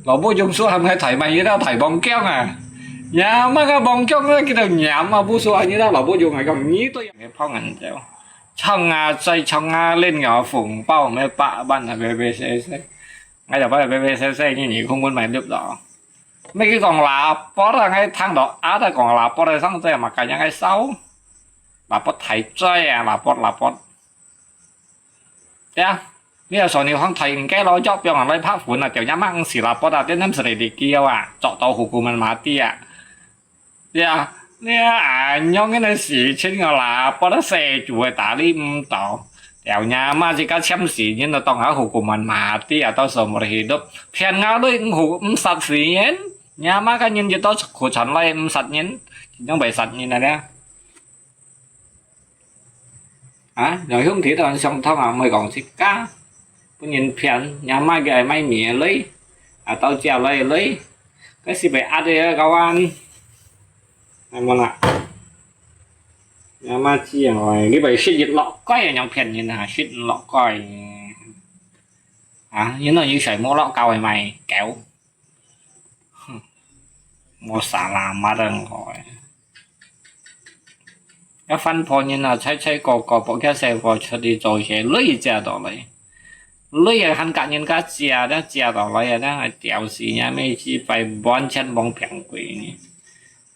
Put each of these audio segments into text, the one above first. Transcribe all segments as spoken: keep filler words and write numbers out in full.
老伯用手還係大米，你兜大黃薑啊？呀，麼个黃薑啊，佢兜娘啊，不說啊，你兜老伯用啊，用你都用个泡人走。唱啊，再唱啊，練个紅包，咩百萬啊，別別細細。𠊎就擺別別細細，你你空本買得到。 咩佢講lapor啊，𠊎聽到啊，佢講lapor啊，上嘴嘛，該樣个燒。lapor大嘴啊，lapor lapor。對啊，你又說你放台灣个咯，腳邊人來拍粉啊，就也嘛毋係lapor啊，點點係你个啊，做到hukuman mati啊。對啊，你啊，恁樣个事情啊，lapor啊，細主个打理毋到，就也嘛自家簽字，人都當下hukuman mati啊，到時候無得去讀，騙啊，你毋好毋殺死人。 若麼个人越多苦傳來毋殺人，真正會殺人啊咧。啊，兩兄弟都相同啊，毋會講自家，分人騙，若麼个愛賣米个鐳，啊，到家來个鐳，該是被壓个啊，kawan。係無啦？若麼个啊，你被食一落該啊，樣騙人啊，食一落該。啊，你那有水無落搞个賣狗。 哼，無salamat啊，𠊎。該番婆人啊，在在個個，包括細伙出去做事，鐳借到來。鐳啊，還甲人家借，借到來啊，吊死人，每次拜完全無平過呢。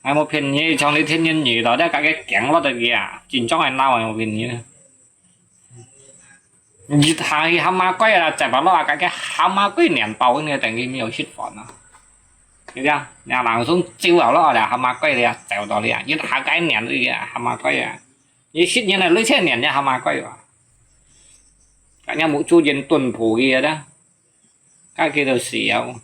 還無騙你，像你天天遇到，你甲个驚落得去啊，真正會鬧啊，我跟你講。 一下去蛤蟆龜啊，走到落啊，該个蛤蟆龜連包个等於沒有食飯啊。對不對啊？人家人送走了落啊，蛤蟆龜了走到了，一下該連了啊，蛤蟆龜啊，你食人了，你才連了蛤蟆龜啊。該人目珠人蹲步去啊，該个都死了。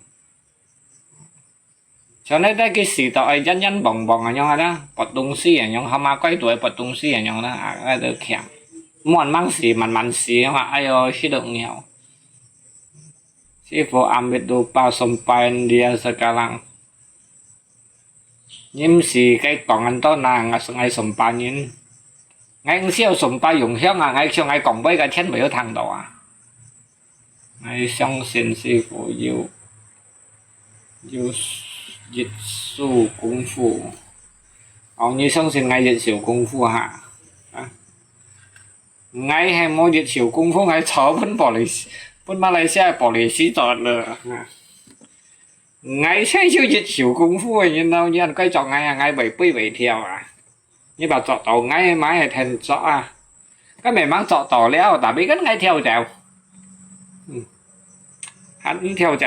像你在去食到愛煙煙黃黃个樣啊，發東西个樣，蛤蟆龜都會發東西个樣啦，啊，該都強。慢慢食，慢慢食嘛，哎喲，食到了。師傅，ambil upah sumpahin dia sekarang。你毋係該講恁多啦，𠊎係𠊎sumpah人。𠊎毋曉sumpah用香啊，𠊎想𠊎講話个天父有聽到啊。 𠊎相信師傅有，有一手功夫。哦，你相信𠊎一手功夫哈？啊？𠊎係無一手功夫，𠊎坐分polisi，分馬來西亞polisi捉了。啊？𠊎先有一手功夫个，然後你還該捉𠊎啊，𠊎會飛會跳啊！ 你把捉到𠊎嘛係天捉啊！該明明捉到了，tapi kan𠊎跳走。嗯，還毋跳走？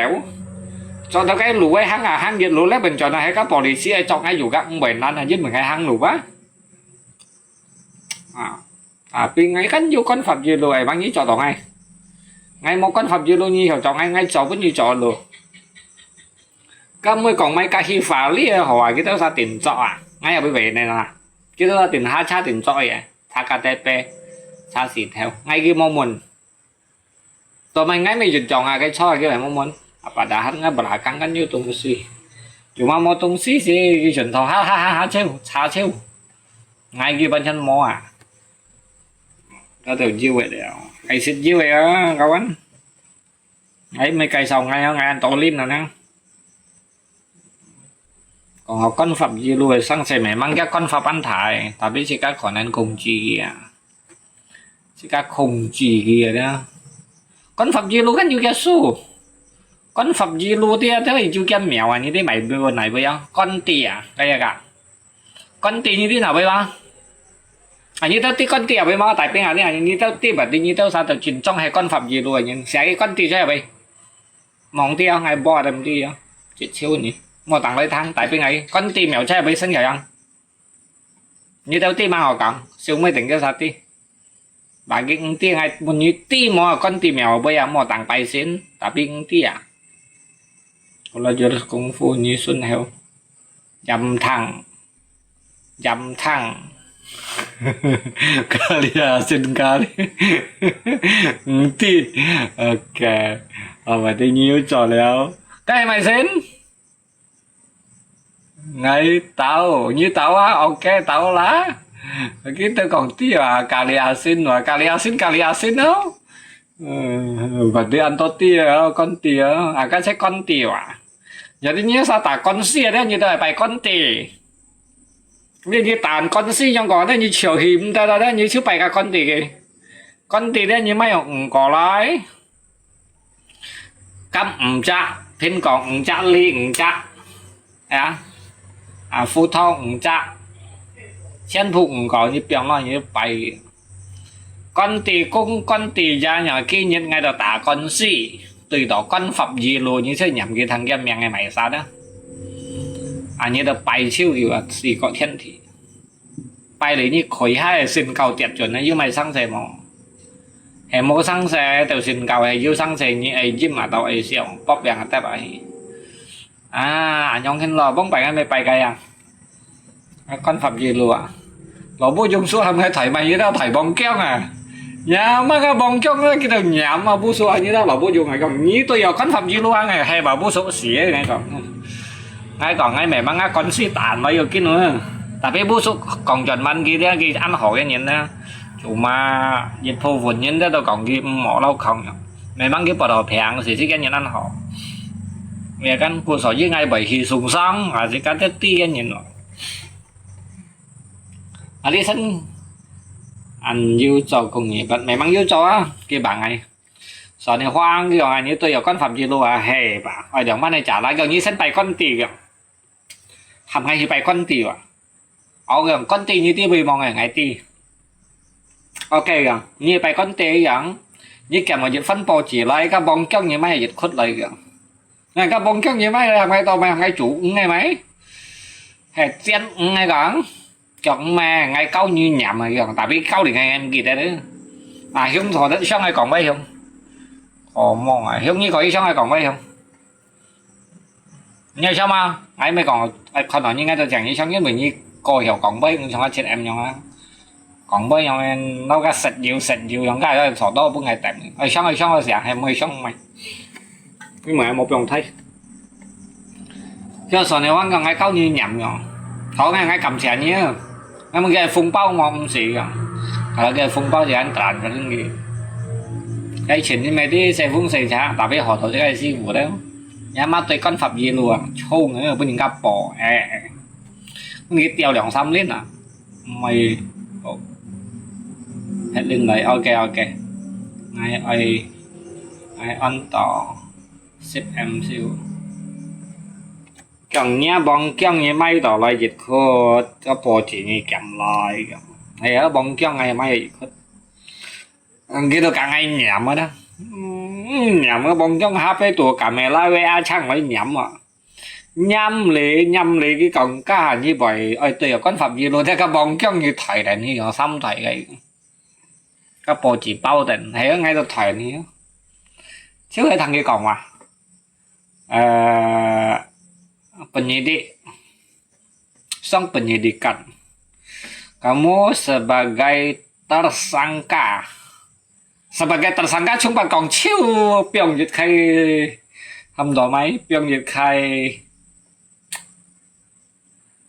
捉到該路个行啊行，一路咧本轉啊，係該polisi愛捉𠊎又个毋會難啊，因為𠊎行路啊。啊，tapi𠊎kan有kan fabjulu，哎，萬一捉到𠊎，𠊎無kan fabjulu，你又捉𠊎，𠊎走分你走路。 該毋會講買甲去花哩个好啊，佢兜啥定作啊？𠊎也會買呢啦。佢兜啥定下車定作个，車架底背，車時頭，𠊎佢無問。做麼个𠊎咪就講啊，該錯啊，佢來無問。啊，padahal𠊎belakang kan有東西，cuma無東西時，佢全頭哈哈哈哈笑，叉笑。𠊎佢完全無啊。該都有个了，𠊎識有个啊，kawan。 哎，無介紹𠊎啊，𠊎安到恁啊呢。講到kan fabjulu个上世memang个kan fab安大，tapi自家可能控制佢啊，自家控制佢啊。Kan fabjulu kan有个數，kan fabjulu dia，dia有个苗啊，你得買不哪位啊？Kan dia，kaya ka？Kan dia你得哪位啊？啊，你到底kan dia位嘛？大兵啊，你啊，你到底吧，你到啥都真正係kan fabjulu个人，寫个kan dia在位。 Mong ti ang ai bo adam ti ang. Cik ciu ni. Mo tang lai thang, tai ping ai. Kon ti miao chai bai seng yai ang. Ni tau ti ma ho kang, siu mui ting kiu sa ti. Bagi ng ti ngai mun ni ti mo kon ti miao bai ang mo tang pai sin, tapi ng ti à. Kalau jurus kungfu ni sun heo. Jam thang. Jam thang. Kali asin kali. Ng ti. Ok. Ơ, vậy thì nhiều trò léo. Cái mày xin. Ngày tàu, như tàu á, ok, tàu lá. Cái tôi còn ti à, kali asin mà, kali asin, kali asin không? Ờ, vậy thì ăn to ti à, con ti à. À, cái sẽ con ti à. Jadi你啥打官司啊，你都係拜官地。你，你打官司樣講，你就去毋得啦，你就拜个官地个。官地呢，你買用五個來，柑五隻，蘋果五隻，梨五隻，啊，啊，葡萄五隻，全部五個，你放落去拜。 官地公、官地爺娘，今日𠊎兜打官司，對到官法一路，你就念佢聽佢名个賣啥呢？啊，你兜拜手佢啊，四個天地。拜了你跪下个身高跌準呢，有買生死無？係無生死，就身高係有生死，你愛忍啊，都愛笑，搏命啊，跌下去。 啊，恁樣形咯，往擺𠊎乜拜个啊。啊，官法一路啊。老母用手喊𠊎抬，買一道抬望江啊。呀，麼个望江啊，佢兜念啊，無所謂，你兜老母用來講，你都要官法一路啊，係吧？無所謂，𠊎講。𠊎講，𠊎明明啊，官司打來要緊啊。Tapi無所講轉問佢，佢恁好个人呢，就嘛，一部分人都講佢毋好老講。 Memang佢報到平，時時間人恁好。Ya kan，故所以𠊎會去送sang，啊，自家得知个人咯。啊，你先，恁有做工業，memang有做啊，佢幫𠊎。所以你話佢講啊，你都有官法一路啊，係吧？愛兩萬个價啦，叫你先拜官地个。 喊𠊎去拜官地哇。OK，官地你知會望个，𠊎知。OK，講，你拜官地講，你撿我一份報紙來，个望江你買一窟來講。那个望江你買來，喊𠊎到買，喊𠊎煮魚个買。係煎魚个講，叫魚咩，𠊎教你念个講，tapi教你个毋記得了。啊，兄弟，想愛講咩兄？哦，望啊，兄弟可以想愛講咩兄？ 你有想嘛？𠊎乜講，𠊎看到你，𠊎都講你想，因為你過後講杯，你像个七M樣啊，講杯樣个，老个食油食油樣，該坐到分𠊎等。愛想愛想个時候，還毋會想嘛。因為無放忒。就算你講，𠊎教你念樣，好，𠊎，𠊎感謝你啊。 那麼个紅包我毋使講，啊，个紅包就恁賺个東西。該錢你買啲細風細茶，打俾學徒這个師傅咧，你阿媽對官法一路啊，衝啊，分人家報，誒，誒，你掉兩三輪啊，毋係，哦，一輪來，OK，OK，𠊎愛，𠊎安到十M少。 講若望江你買到來一窟，个報紙你撿來个。係啊，望江𠊎買一窟。嗯，佢都講𠊎念个啦。嗯，念个望江下背肚camera位啊，唱來念啊。念咧，念咧，佢講，該下你會，哎，對啊，官法一路，這个望江你抬等去，有三抬个。个報紙包等，係啊，𠊎都抬你啊。就係聽佢講話。 Eh, penyidik, sang penyidikan. Kamu sebagai tersangka. Sebagai tersangka，從白講，就放一個，喊到咩？放一個，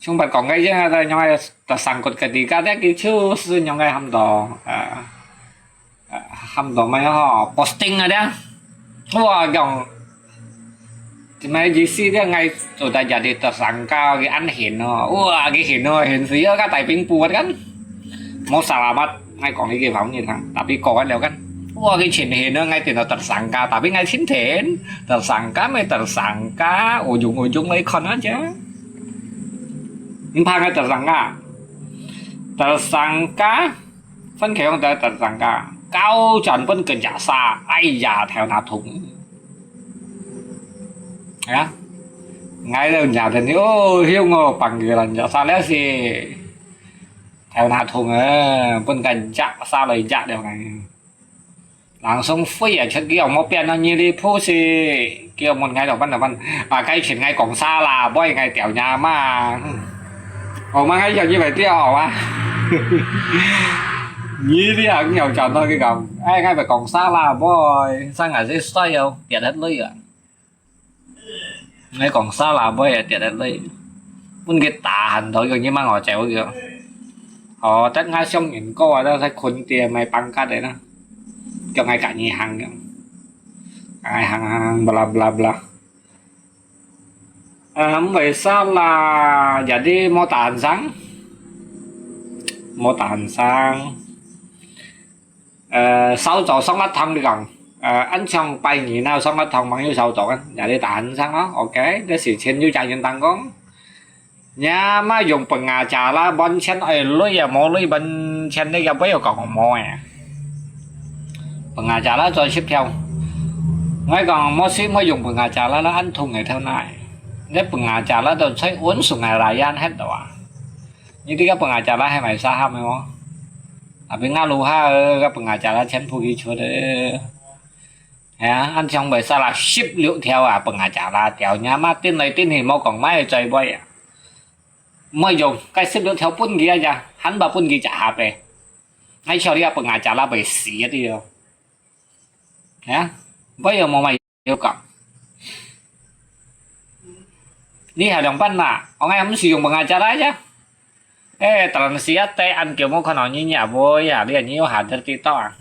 從白講个，這樣个，樣个，tersangkut ketika，這個就是樣个喊到，啊，啊，喊到咩吼？Posting啊，這樣。哇，講， Cuma意思dia ngai sudah jadi tersangka，佢恁現哦，哇，佢現哦，現時啊，个大兵部啊kan，mau salamat，ngai講呢句話你聽，tapi講完了kan，哇，佢全現哦，ngai變到tersangka，tapi ngai全全，tersangka乜tersangka，ujung-ujung來看aja，毋怕ngai tersangka，tersangka。 分佢用得tersangka，交轉分佢jaksa，哎呀，頭那痛。啊，ngai都若等，哦，向我panggilan jaksa了是，頭那痛啊，分佢jaksa來jak了ngai。 Langsung飛啊出去，無變啊，你哩不是，叫問ngai老闆，老闆，啊，該錢ngai講salah，boy，ngai掉你嘛。哦，嘛，ngai叫你咪掉啊。你哩啊，你又賺到佢講，哎，ngai咪講salah，boy，生日係衰哦，跌得累啊。 Ngai講salah，boy，啊，跌得累。分佢打喊到佢，你問我走佢。哦，得ngai想人過啊，得在坤爹買pangkat个啦。叫ngai隔日行个。Ngai行行，bla bla bla。啊，毋會使啦，jadi無tahan sang，無tahan sang。呃，燒酒上辣湯你講，呃，恁像拜二那上辣湯，吂有燒酒啊，jadi tahan sang咯，OK，這事情有責任當講。若麼用pengacara，完全愛鐳啊，無鐳完全你也毋好講無誒。Pengacara做十條，𠊎講無事莫用pengacara啦，恁痛个頭那。你pengacara都吹穩送个來yan忒到啊！你這個pengacara還買啥哈沒有？Tapi ngah luha，个pengacara全部佢出个。係啊，恁像袂使啦，十六條啊，pengacara條，若麼定來定去，無講買再買啊！ 毋愛用，該十六條分佢啊呀，還把分佢食下呗。𠊎笑你啊，pengacara會死啊，對哦。啊，毋愛用無嘛有講。你還兩半嘛，𠊎毋使用pengacara呀。誒，當時啊，對恁久無看到你，你也會啊，你也有下得知道啊。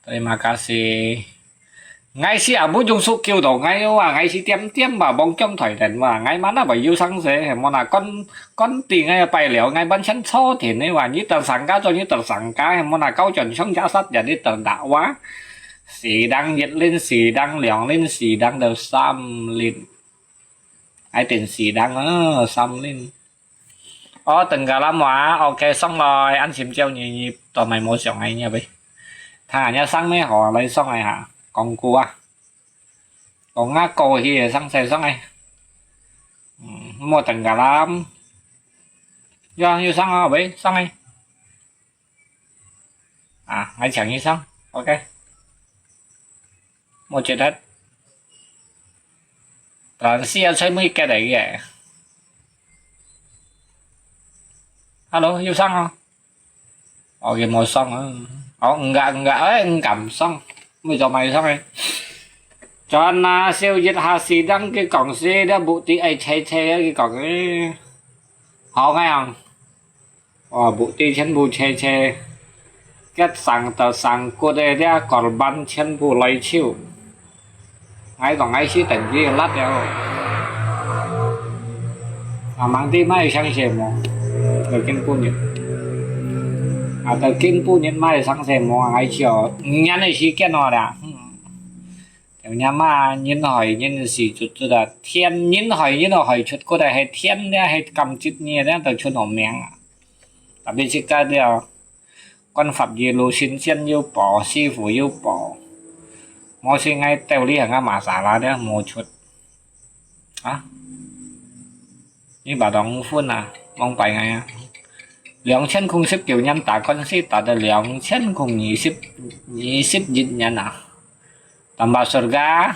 Terima kasih。𠊎是也無用手救到，𠊎有啊，𠊎是點點吧，望江台人嘛，𠊎mana會有生事，係無啦，講講定𠊎拜了，𠊎完全錯定个話，你tersangka做你tersangka，係無啦，高轉上加殺人，你terdakwa，四當一輪，四當兩輪，四當到三輪，𠊎定四當啊，三輪。 哦，tenggelam啊，OK，上來，恁心焦你，你都買無上來呢喂。他人家上面好來上來哈，講古啊，講啊古去上來上來。嗯，莫tenggelam。呀，又上啊，喂，上來。 啊，𠊎請你上，OK。無覺得。但是要吹尾結來个。Hello，又上啊？哦，佢無上啊。哦，毋敢，毋敢，誒，毋敢上，為做麼上誒？Jangan啊，笑一下是當佢講事，這bukti愛切切啊，佢講誒。好，𠊎講。 哦，bukti全部切切，結成到成骨个這korban全部來手。𠊎講𠊎死等佢辣了。啊，吂知麼个生事無？到今晡日。啊，到今晡日麼个生事無？𠊎就五年个時間了啦。嗯。 條命嘛，人害人死卒卒啊，天，人害人害出骨啊，係天咧，係禁止你咧，就出好命啊。Tapi自家了，官法一路，神仙有保，師傅有保。無信𠊎兜裡行啊，masalah咧，無出。啊？ 你把當分啊，往擺𠊎啊。兩千空十九年打官司打到兩千空二十，二十一年啊。Tambah surga，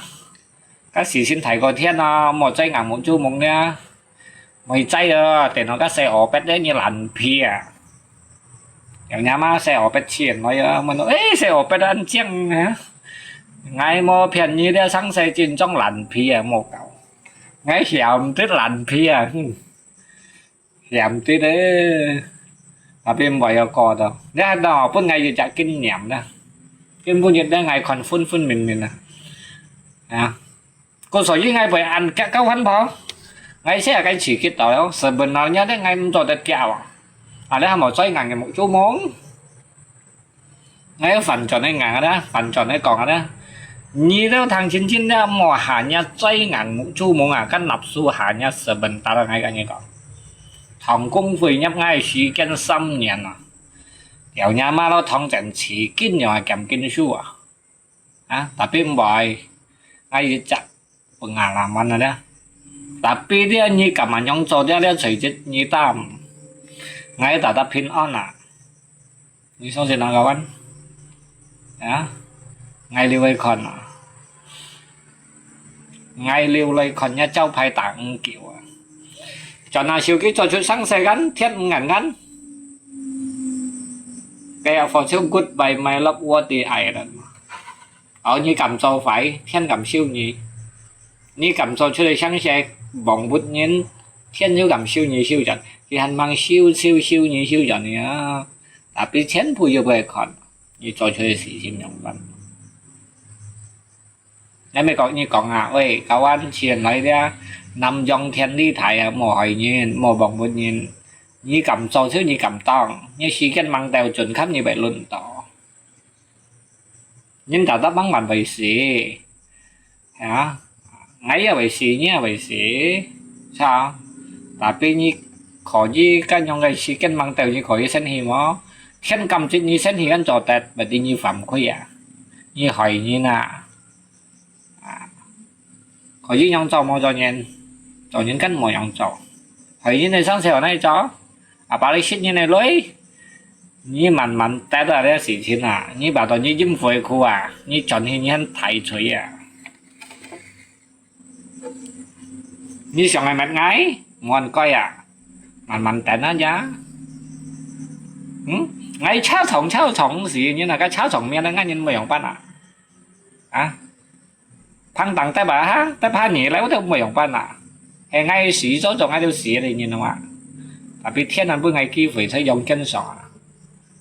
該時先提過天啊，莫再硬目珠蒙了。莫再啊，等到該細阿伯咧，你爛皮啊！有娘媽細阿伯錢來啊，問到，誒，細阿伯恁靚啊！𠊎無騙你，這生世尊裝爛皮啊，莫搞。 𠊎嫌得爛皮啊，哼，嫌得咧，tapi毋會有過到。你看到，分𠊎一隻經驗啦，根本一隻𠊎看分分明明啊，啊，故所以𠊎會恁激高分跑，𠊎寫个自己到了，sebenarnya咧，𠊎毋做得激啊，啊，你還無再硬个目珠蒙。 𠊎反轉个硬个啦，反轉个講个啦。你兜聽真真啦，莫下若嘴硬目珠蒙啊，跟納樹下若sebentar，𠊎跟你講。唐公會入𠊎時間三年啊，條若馬路唐整起緊樣啊，減緊數啊。啊，tapi毋會，𠊎一隻 pengalaman ada. Tapi dia你敢樣做，dia dia隨節你擔。𠊎大大平安啊。你相信啊，kawan？啊？𠊎留來看啊。𠊎留來看，若招牌打五九啊。轉下手機做出生世間，天五眼眼。Kaya for sure goodbye my love what the island。 哦，你敢做壞，天敢收你。你敢做出來像些亡活人，天又敢收你收人，佢還吂收收收你收人呢啊！Tapi全部又會看，你做出來事情樣般。𠊎乜講你講啊，喂，教官前來了，南洋電視台啊，無害人，無亡本人。你敢做就你敢當，你時間吂到，準看你會輪到。人大大慢慢會死，啊，𠊎也會死，你也會死，係啊。Tapi你可以該樣个時間吂到，你可以生氣無？天敢接你生氣，敢做得，berarti你犯規啊，你害人啊。 啊，可以仰做無做人，做人更無仰做。害人个生死哪做？啊，把你食人个鐳，你慢慢得啊，這事情啊，你把到你陰府个苦啊，你轉去你還大罪啊。你想愛滅𠊎，無人該啊，慢慢等啊呀。嗯，𠊎車撞車撞死人啊，該車撞滅了，𠊎人會仰般啊？啊？ Phang tang tep啊，哈，tep下你來，𠊎都無仰般啊。係𠊎死早早，𠊎都死了，你知無？Tapi天還分𠊎機會，在陽間上啊，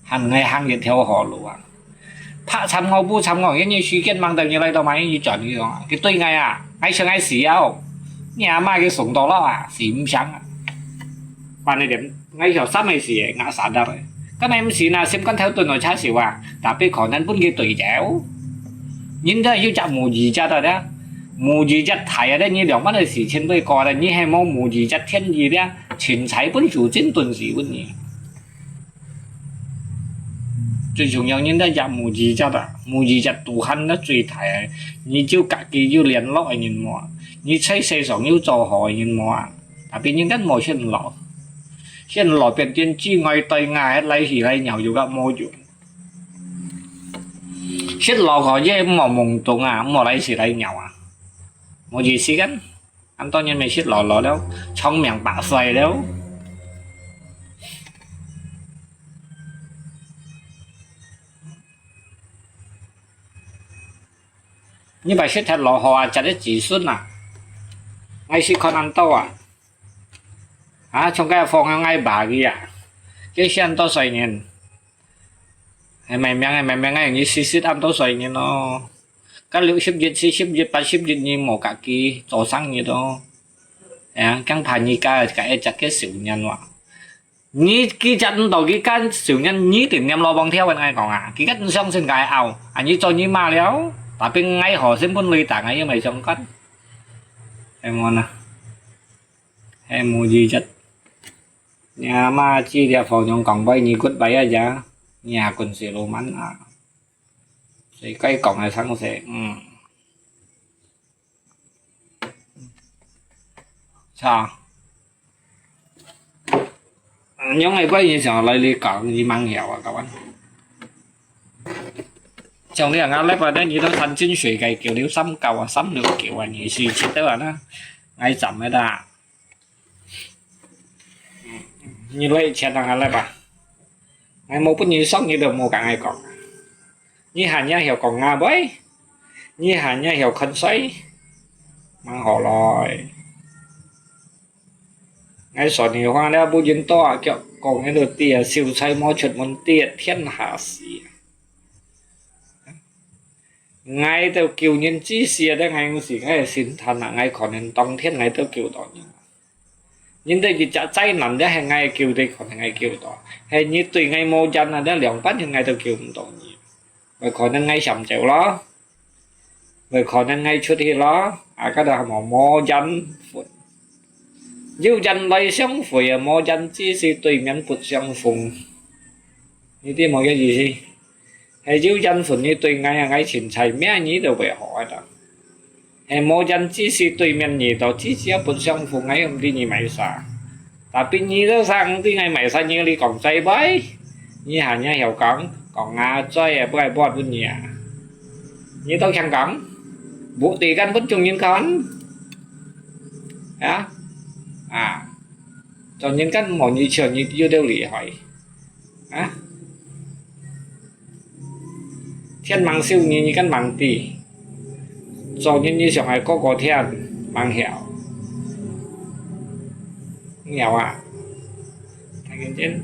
還𠊎行一條好路啊。拍慘我，不慘我，因為時間吂到，你來到嘛，你轉去啊，佢對𠊎啊，𠊎想𠊎死啊，你阿媽佢送到老啊，死毋成啊。Pan你點？ 𠊎曉三个字个，𠊎捨得个。該𠊎毋信啊，心肝頭蹲落車笑啊，tapi可能分佢對焦。人都有隻mujizat啊，mujizat大啊，你兩萬个事情會過了，你還無mujizat天意了，凊彩分主真頓時分你。最重要，人都有mujizat啊，mujizat Tuhan啊最大啊，你就家己有聯絡个人無啊，你在世上有做好个人無啊。 Tapi人間無顯老，顯老變天之外，對𠊎來時來鬧又个無用。顯老可以莫懵懂啊，莫來時來鬧啊，無意思个。恁多人乜識老老了，長命百歲了。你把識忒老好啊，接个子孫啊，𠊎識看恁多啊。 啊，從該放个𠊎爸佢啊，佢死恁多歲人，係明明係明明係你死死恁多歲人咯。該六十一、七十一、八十一你無家己做生意咯。哎呀，更怕你家个一隻个少年哇！你佢接毋到佢家少年，你定念老黃條，𠊎講啊，佢家毋相信𠊎拗，啊，你做你媽了，tapi𠊎好心分你打，𠊎又無相干，係無啊？ 係無意思。你阿媽知了，好像講話你骨牌啊呀，你也滾水路慢啊。所以該講个常識，嗯。Sa。嗯，用个關係上來你講，你吂曉啊，kawan。像你啊，𠊎禮拜日你都山珍水个，九流三教啊，三六九啊，二四七都啊，那，𠊎站个啦。 你來錢啊，來吧。𠊎無分你爽，你都無同𠊎講。你還也曉講𠊎喂？你還也曉看衰？吂好來。𠊎說你話了，不然多啊，腳講你都跌，秀才無出門跌，天下事。 𠊎兜救人之時啊，𠊎毋係𠊎心淡啊，𠊎可能當天𠊎兜救到人。人兜一隻災難，這係𠊎救个，可能𠊎救到，係你對𠊎無緣啊，這兩百年𠊎都救毋到你。會可能𠊎閃走咯，會可能𠊎出去咯，啊，該兜還無無緣分。有緣來相會啊，無緣只是對面不相逢。你知無个意思？ 係有緣分你對𠊎啊，𠊎凊彩命你都會好个啦。係無緣只是對面你到，只是不相逢，𠊎毋知你賣啥。Tapi你都生毋知𠊎賣啥，你你講嘴巴，你還也曉講，講啊嘴啊，不愛不分你啊。你都強講，不對，敢分眾人看？啊？啊，眾人敢無你笑，你有兜厲害。 啊？天吂收你，你敢吂知？做人你想愛過過天，吂曉。曉啊？聽見？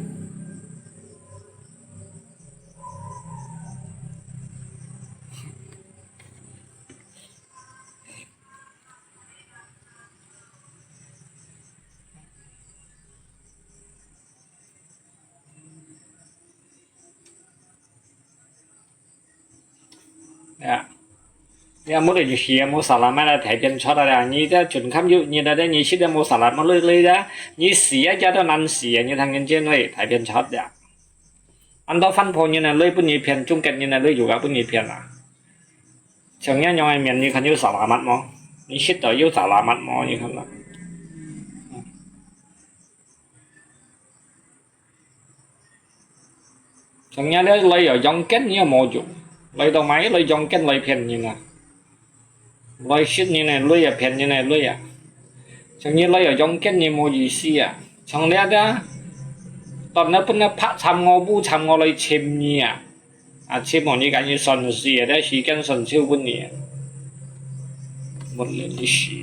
你也無得去死啊，無salamat啊，大便出來啊！你這全看有，你這這你死都無salamat，你你這，你死啊，這都難死啊！你聽見真會大便出啊！恁多番婆人啊，你分你騙，中國人啊，你又个分你騙啊！像這樣个面，你看有salamat無？你食到有salamat無？你看啦。像這這來又用根，你又無用，來到買來用根來騙人啊！來食人个鐳啊，騙人个鐳啊！像你來又用根，你無意思啊！像這這，當然分人拍慘我、侮慘我來尋你啊！啊，尋我你趕緊算死啊！這時間算少分你啊！無理事。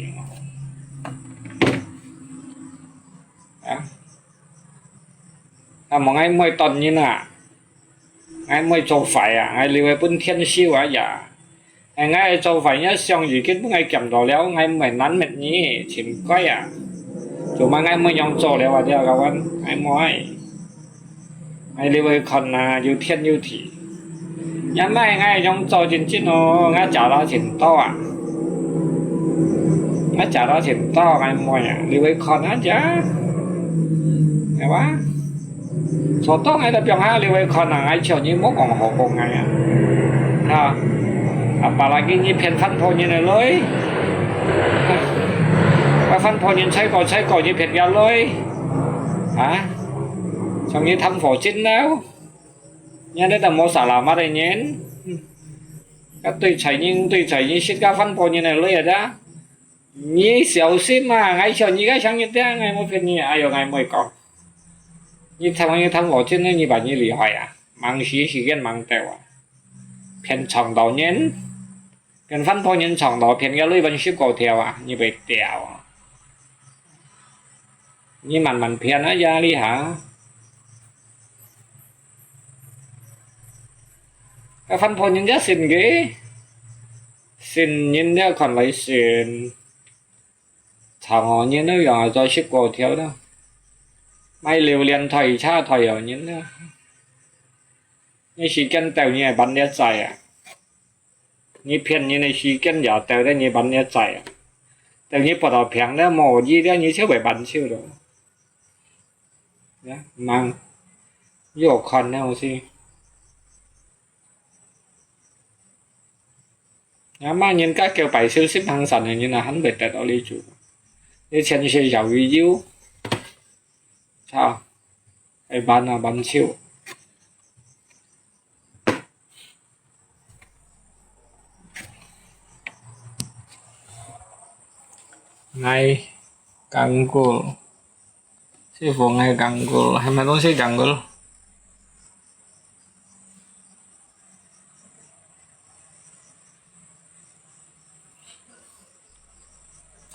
啊！啊，無𠊎毋會斷人啊！𠊎毋會做壞啊！𠊎留个分天收啊呀！𠊎做壞，若上帝今分𠊎撿到了，𠊎毋會難滅你，真乖啊！做麼个𠊎毋會樣做了啊？這个𠊎毋會。 𠊎留个看啊，有天有地。也毋係𠊎樣做真真哦，𠊎食到真多啊。𠊎食到真多，𠊎毋會啊，留个看啊，食。係吧？所以𠊎都放下留个看啊，𠊎笑你莫講好講𠊎啊。啊，apalagi你騙番婆人个鐳。啊，番婆人衰過衰過，你騙佢鐳。啊？像你貪火箭了。 你這兜無salamat个人，該對財人對財人食該番婆人个鐳啊！你小心啊！𠊎笑你个像你這，𠊎無騙你，哎喲，𠊎毋會講。你貪你貪火箭呢，你把你厲害啊！吂死時間吂到啊！騙長道人，騙番婆人長道，騙个鐳分食過頭啊！你會掉啊！ 你慢慢騙啊，這裡哈。該番婆人家信个，信人家看來信，長道人都用來做食過頭了，買榴槤代車代號人了。你時間到，你會辦這債啊！ 你騙人个時間也到了，你辦這債啊！等你發到病了，無醫了，你就會辦手了。呀，吂，有看了是。呀，麼人家叫拜手心行善个人啊，還會得到利益。你前世有遺有，操，會辦啊，辦手。 Ngai Kanggul. Sifu Ngai Kanggul. Hay mà đúng si Kanggul?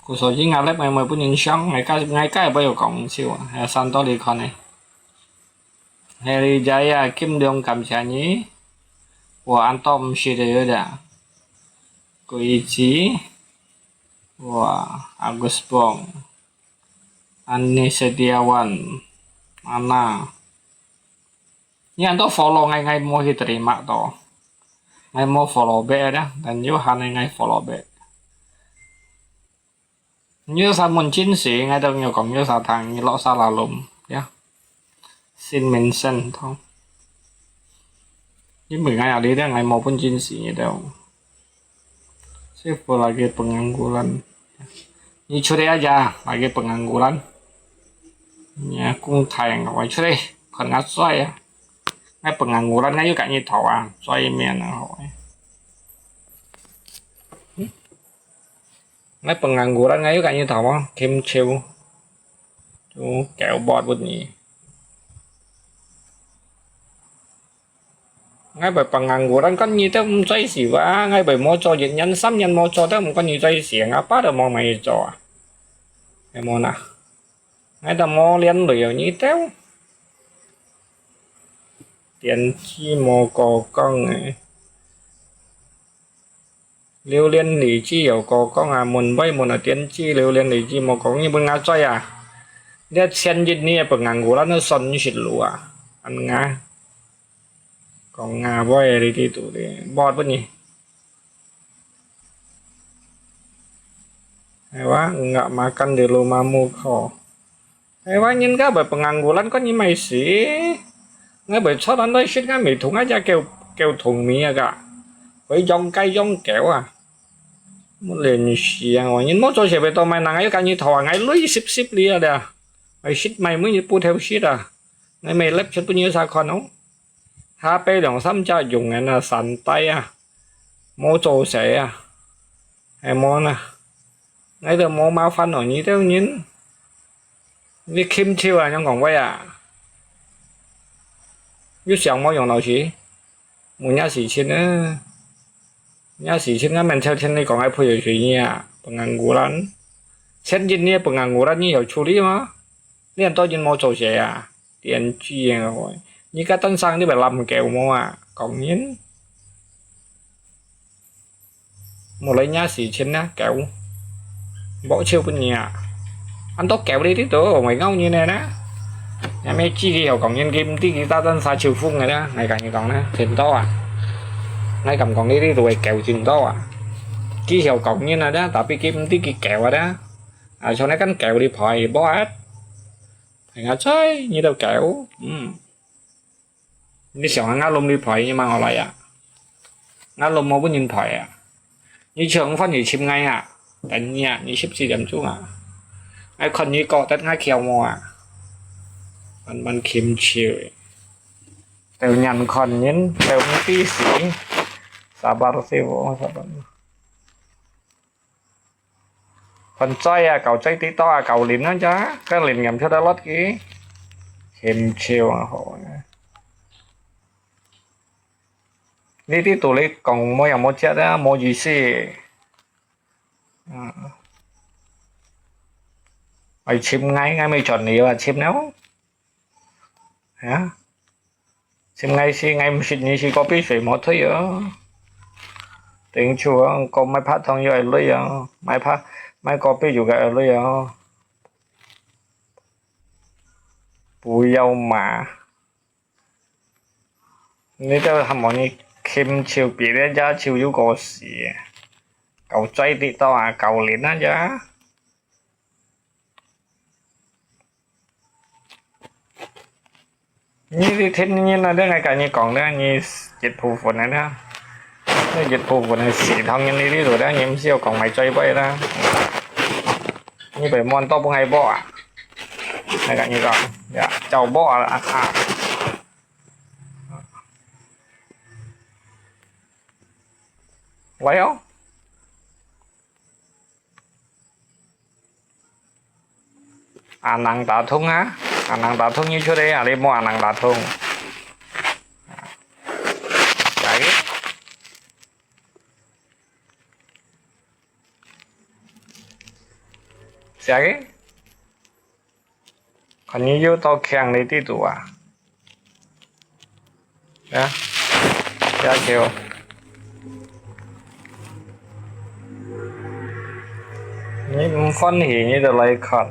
Kù sổ chỉ ngà lép ngai mời bún nhìn sống, ngai cá, ngai cá bao nhiêu cộng siêu, hay là san to đi con này. Heli Jaya Kim Dong, cảm謝你. Wa Antom Shidayuda. Koichi. Wa Agus Bong. Ani Setiawan. Ana. Ni anto follow ngai, ngai mo hi terima to. Ngai mo follow back dah. Dan yo han ngai follow back. Nyo sa mun chin si, ngai to nyo kong nyo sa thang, nyo lo sa la lum, ya. Sin min sen to. Ni mui ngai ali dah, ngai mo pun chin si nyo to. Sifu lagi pengangguran. Ni curi aja, lagi pengangguran. Nya kung thai ngai curi, bukan ngai suai ya. Ngai pengangguran ngai yu kak nyi tau ah, suai mian ah. Ngai pengangguran ngai yu kak nyi tau ah, kim chiu. Tu kêu bot bút nyi. Ngai bai pengangguran kan nyi tau mcai siwa, ngai bai mo cho yit nyan sam nyan mo cho tau mkan nyi cai siang apa tau mo mai cho ah. Ngai mo na. Ngai tau mo lian lui yo nyi tau. Tian chi mo ko kong eh. Liu lian li chi yo ko kong ah, mun bai mun ah tian chi liu lian li chi mo ko kong nyi bun nga cai ah. Dia sian yit ni pengangguran no son sit lu ah. An nga. Kong nga bai li ti tu li. Bot bun nyi. Hewa, nggak makan di rumahmu ko. Hewa, nyin ka bai pengangguran ko nyin mai si. Ngai bai chot an doi sit ngai mai thung aja kêu, kêu thung mi a ka. Hui yong kai yong kêu a. Mu len siang a, nyin mo cho sia bai to mai nang ayo ka nyi thau a, ngai lui sip sip li a da. Mai sit mai mu nyi pu thêu sit a. Ngai mai lep chot pu nyi sa khon o. Ha pai liang sam ja yung en a san tai a. Mo cho sia a. Ai mo na. Ngai têu mo ma fan o nyi têu nyin. Nyi khim chiu a, nyong kong wei a. Yu siang mo yong nau si. Mu nya si chin a. Nya si chin a men chêu chin ni kong ai phu yo sui nyi a. Pengangguran. Chen yin nyi pengangguran nyi yo chu li ma. Nyi an to yin mo cho sia a. Tian chi a. Nyi ka tan sang nyi bai lam kêu mo a. Kong nyin. Mu lai nya si chin na kêu. Bok chiu pun nyi a. An to kêu li ti to, mai ngau nyi ne na. Nya me chi ki hiau kong nyin kim ti ki ta tan sa chiu fung ngai na. Ngai ka nyi kong na. Thim to a. Ngai kam kong li ti to kêu chin to a. Ki hiau kong nyin a da, tapi kim ti ki kêu a da. A, cho ne kan kêu li phai, bo at. Phai nga chai, nyi têu kêu. Hmm. Nyi siang a nga lum li phai, nyi mang o lai a. Nga lum mo pun nyin phai a. Nyi chiang fan nyi chim ngai a. Tan nyi a, nyi sip si jam chung a. Ngai khon nyi kok tet ngai khiau mo a. Man man khim chiu. Têu nyan khon nyin, têu mu ti si. Sabar si bo, sabar. Phần choi a, kau choi ti to a, kau lin a ja, ka lin ngam chua da lot ki. Khim chiu a ho. Ni ti tu li kong mo yang mo chia da, mo yi si. Ai chim ngai, ngai mi chọn ni a, chim nao. Hả? Chim ngai si, ngai mi sit ni si có biết sui mo thui a. Ting chu a, có mai pha thong yo ai lui a. Mai pha, mai có biết yu ga ai lui a. Bù yau mà. Ni têu ham mo ni khim chiu pi le ja chiu yu có si. Kau choi ti to a, kau lin a ja. นี่ที่เท็จนี่นะเรื่องไงกันนี่กล่องเนี่ยนี่เจ็ดผู้ฝนนะเนี่ยนี่เจ็ดผู้ฝนเนี่ยสีทองยังนี่ที่สุดนะนี่มันเสี่ยวกล่องไม้จ้อยไปนะนี่ไปมอนโต๊ะพวกไงบ่อ่ะไงกันนี่กล่องอย่าเจ้าบ่อ่ะอ่ะไว้เอา Anang ta thung ha. Anang ta thung ni chua de, ali mo anang ta thung. Siak ke? Siak ke? Kan ni yu to khiang li ti tu a. Ya. Ya kiu. Ni mv fun hi ni to lai khon.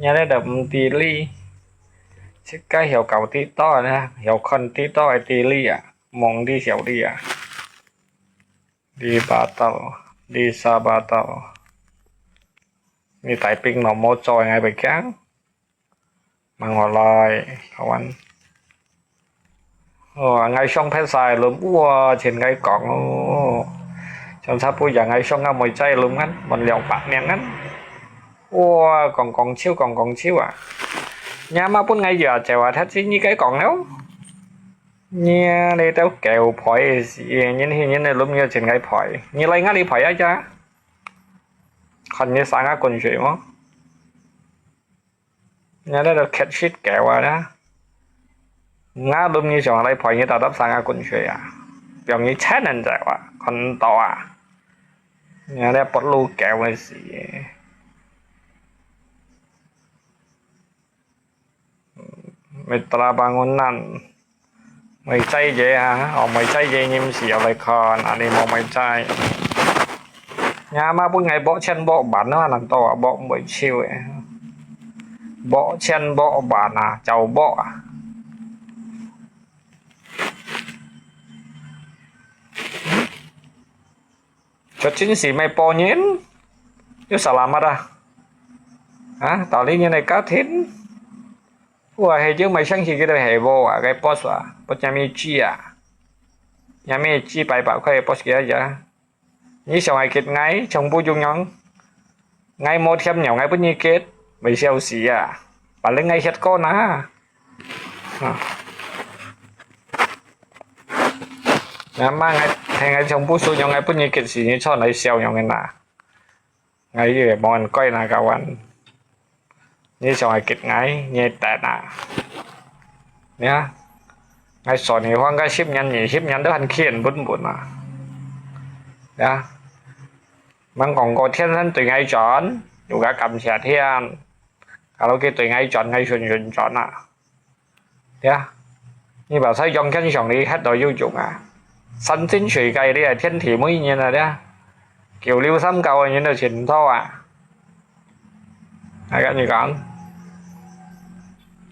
Nya le da mv ti li. Chik ka hiau kau ti to na, hiau khon ti to ai ti li a. Mong ti hiau li a. Li ba tau, li sa ba tau. Ni tai ping no mo choi ngai bai kiang. Mang ho lai, kawan. Ua, ngai shong phet sai lum, ua, chien ngai kong, o. Chon sa pu ya ngai shong a moi chai lum ngan, mon liao pak niang ngan. Ua, kong kong chiu, kong kong chiu a. Nya ma pun ngai ya cheu a, that si ni kai kong leo. Nya le teo keu phoi si, nyin hi nyin le lum ngai chien ngai phoi. Ni lai ngai li phoi a ja. Khon ni sang a kun shui mo. Nya le lo khet shit keu a na. Nga lum ni chong lai phoi ni ta tap sang a kun shui a. Piong ni chen an zai wa, kon to a. Nya le pot lu keu a si. Mitra bangunan. Moi chai ye ha, o moi chai ye nyim si yau lai khon, ani mo moi chai. Nya ma pun ngai bok chen bok ban na, nan to bok moi chiu e. Bok chen bok ban a, chau bok a. Chua chin si mai po nyin. 有salamat啊？啊，道理人个家庭，我係有买相信佢个係无啊，个boss啊，不知咩事啊，也咩几百百块个boss个呀。你想爱给我，全部用用，我无添了，我分你给，会笑死啊！反正我歇过呢。啊，那么我，我全部使用，我分你给是你穿来笑容个呐。 𠊎以為無人改那个碗，你想愛激𠊎，你等啊！你看，𠊎說你放个十年、二十年都還欠本本啊！呀，吂講過天天對𠊎轉，又个感謝天，kalau佢對𠊎轉，𠊎順順轉啊！ 呀，你把菜種天上哩，歇到有用啊！山珍水个哩，天地每日啊，呀，九流三教个人都尋到啊！𠊎跟你講，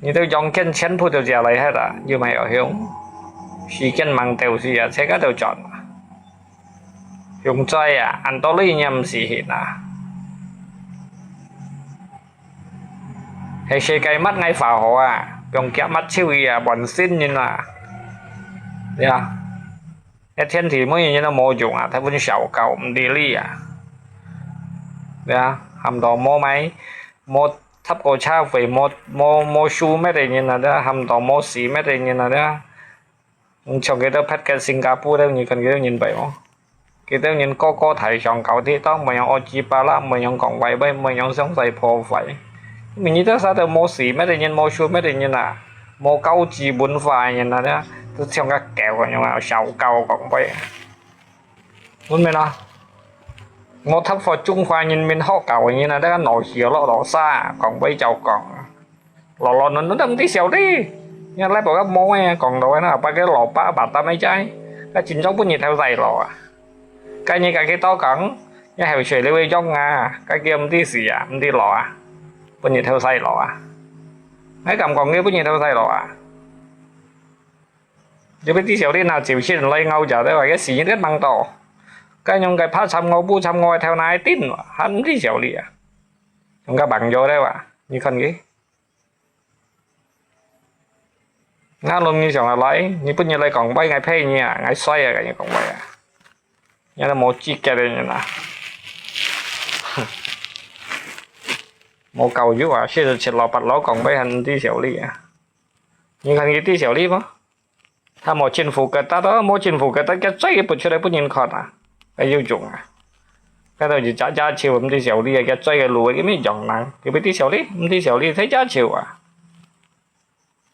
你都種天全部都借來歇啊，又沒有用，時間吂到時啊，自家都轉啊！用在啊，恁多理念毋使現啊！ 係世界抹𠊎花好啊，放夾抹手个啊，半仙人啊！呀，該天地每日人都無用啊，大部分小狗毋知理啊！呀，喊到無買，無搭過車費，無無無樹搣个人啊，呀，喊到無樹搣个人啊，呀！ 你像佢兜別个新加坡兜，你看佢兜人敗無？佢兜人個個大上高鐵，當無樣屙屎巴拉，無樣講壞話，無樣上勢破壞。明日到時都無樹搣个人，無樹搣个人啊，無高級文化个人啊，都像个狗个樣啊，小狗講話。分明啊！我讀過中華人民學校个人啊，這个腦屎落落沙，講話照講。 老老嫩嫩都毋知笑哩。你拉布个毛个，講到个那，把个老爸把大妹仔，該真正分日頭晒落啊！該日个佢多講，你口水流个樣啊，該佢毋知死啊，毋知老啊，分日頭晒落啊！𠊎敢講佢分日頭晒落啊？你不知笑哩，那朝鮮來咬着的話，該死人个吂到，該用个怕慘我不慘我个頭那一定，還毋知笑哩啊！用个吂有的話，你看佢。 𠊎摎你上下來，你分日來講話，𠊎陪你啊，𠊎衰啊，跟你講話啊。你都無資格个人啊！無教育啊，四十七老八老講話還毋知笑哩啊！你看佢知笑哩無？他無政府个，他都無政府个，他个嘴不出來分人看啊，還有用啊！該都係假假笑，毋知笑哩啊，个嘴个路，佢咩樣人，佢不知笑哩，毋知笑哩，太假笑啊！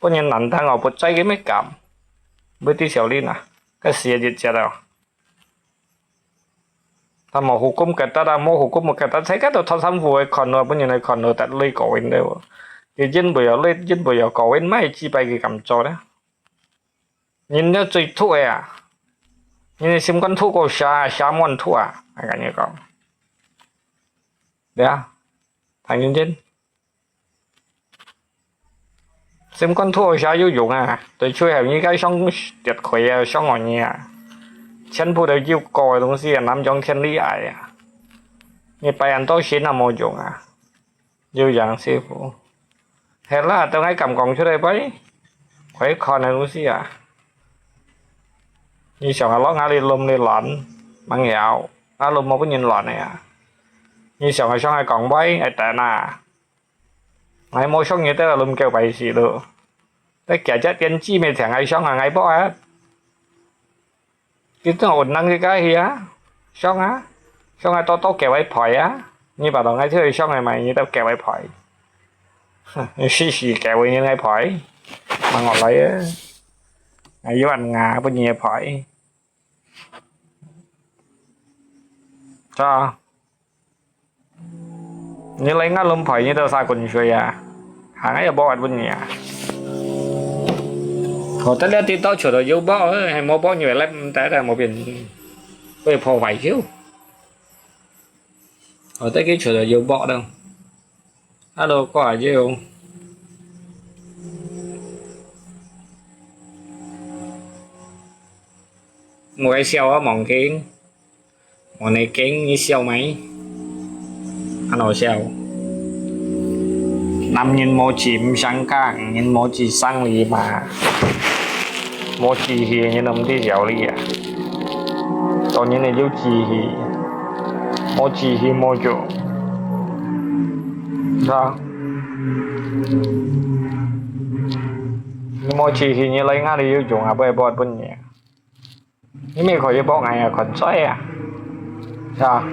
分人難聽哦，不在佢乜敢，毋知笑哩哪，該死日節哦！他無hukum ketat啊，無hukum ketat，自家都脫衫褲个看咯，分人來看咯，得累過癮了哦。佢忍不了累，忍不了過癮，買幾擺佢敢做咧？人个嘴毒个啊，人个心肝毒過蛇，蛇滿毒啊，𠊎跟你講。對啊，唐英傑。 心肝肚下有用啊，對最後你該傷跌開啊，傷害你啊，全部都有過个東西啊，南洋天理愛啊，你拜恁多神啊無用啊，有樣師傅，係啦，都愛敢講出來拜，可以看个東西啊，你想啊，落哪裡攏你亂，吂曉，啊攏無分人亂个啊，你想啊，想愛講拜，愛等啊。 𠊎無想你兜攏夠擺事咯。在家家店姊妹聽𠊎想啊，𠊎博啊。佢真有能力个去啊，想啊，想啊，多多夠𠊎賠啊。你把到𠊎出去想个嘛，你都夠𠊎賠。你死死夠𠊎人𠊎賠，問我來啊。𠊎有恁牙分你賠。咋？ 你來𠊎攏陪你兜沙滾水啊，行啊又無法分你啊。好得了，跌倒球都有寶，還無寶你會來毋得的，無變，會破壞球。好得佢球都有寶了，啊都掛有。無愛笑啊，望緊。 我那驚你笑咩？恁好笑。男人無志毋成家，女人無志生兒嘛。無志氣个人都毋知笑你啊。做人个有志氣，無志氣無用，是吧？你無志氣，你來𠊎這有用啊，不會不會分你啊。 你乜可以幫𠊎啊，看衰啊，係吧